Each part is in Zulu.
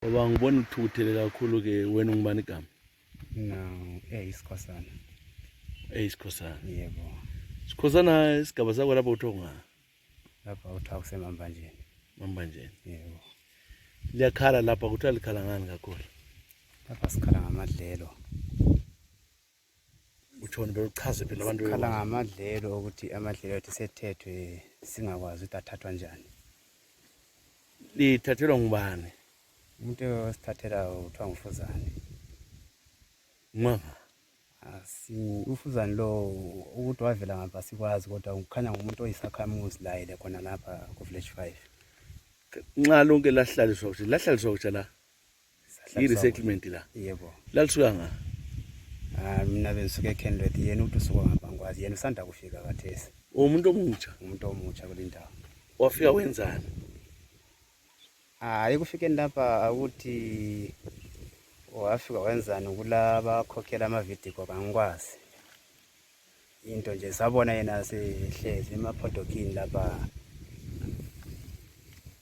Baba ngibona uthukuthele kakhulu ke wena ungubani igama? Mina eyisikhosana. Eyisikhosana. Yebo. Sikhosana isigaba sakho lapho kuthiwa kunga? Lapha kuthiwa kusemambanjeni. Mambanjeni. Yebo. Liyakhala lapha kuthiwa likhala ngani kakhulu? Lapha sikhala ngamadlelo. Utshoni phela uchaze phela abantu Sikhala ngamadlelo ukuthi amadlelo ethu sethethwe singakwazi ukuthi athathwa njani. Lithathelwa ngubani? Umuntu osithathela kuthiwa ngufuzane. Ngwanga. Asi ufuzane lo ukuthi wavela ngapha sikwazi kodwa kukhanya ngumuntu oyisakhamuzi laye le khona lapha ku village 5. Nxa lonke lahlaliswa kuthi lahlaliswa kuthi la. I-resettlement la. Yebo. Lalisuka nga? Ah mina bengisuka eKenworth yena uthi usuka ngapha ngikwazi yena usanda kufika kathesi. Umuntu omutsha. Umuntu omutsha kulindawo. Wafika wenzani? Hayi ekufikeni lapha ukuthi wafika wenzani kulabakhokhela amavidiyo kangikwazi. Into nje sabona yena sehlezi emaphodokini lapha.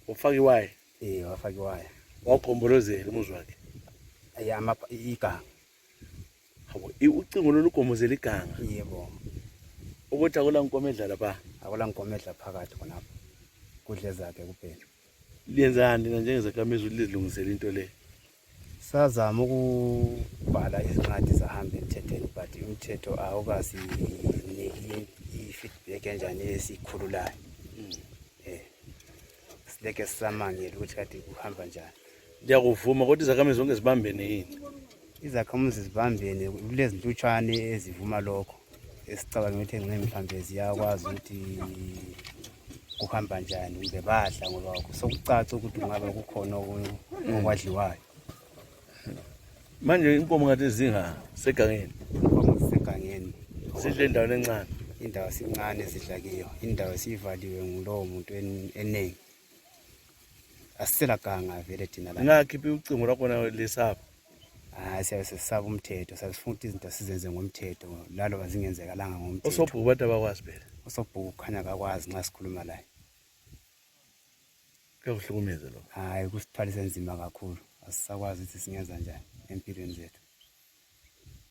Ufaka iwaya? Eh wafaka iwaya. Wagombolozela umuzi wakhe. Ya iganga. Hawu ucingo lolu ugomozela iganga. Yebo. Ukuthi akula nkomo edla lapha. Akula nkomo edla phakathi khonapho. Kudle zakhe kuphela. Liyenzani lina njengezakhamizi ukuthi lizilungisele into le? Sazama ukubhala izincwadi zahamba emthethweni but umthetho awukasiniki i-feedback enjani esiyikhululayo. Eh sileke sisamangele ukuthi kade kuhamba njani. Ndiyakuvuma kodwa izakhamizi zonke zibambene yini? Izakhamuzi zibambene kulezinhlutshwane ezivuma lokho esicabanga ukuthi engxenye mhlawumbe ziyakwazi ukuthi kuhamba njani kumbe badla ngoba sokucaca ukuthi kungaba kukhona okwadliwayo. Manje inkomo ngathi zinga segangeni. Inkomo zisegangeni. Zidle endaweni encane. Indawo sincane zidla kiyo. Indawo sivaliwe ngulowo muntu eningi. Asisela ganga vele thina la. Ningakhiphi ucingo lwakhona lesaba. Hayi siyabe sesisaba umthetho, siyabe sifuna ukuthi izinto sizenze ngomthetho laloba zingenzekalanga ngomthetho. Osobhuku bathi abakwazi phela. Osobhuku kukhanya kakwazi nxa sikhuluma laye. Kuyakuhlukumeza lokho. Hayi kusithwalise nzima kakhulu. Asisakwazi ukuthi singenza njani empilweni zethu.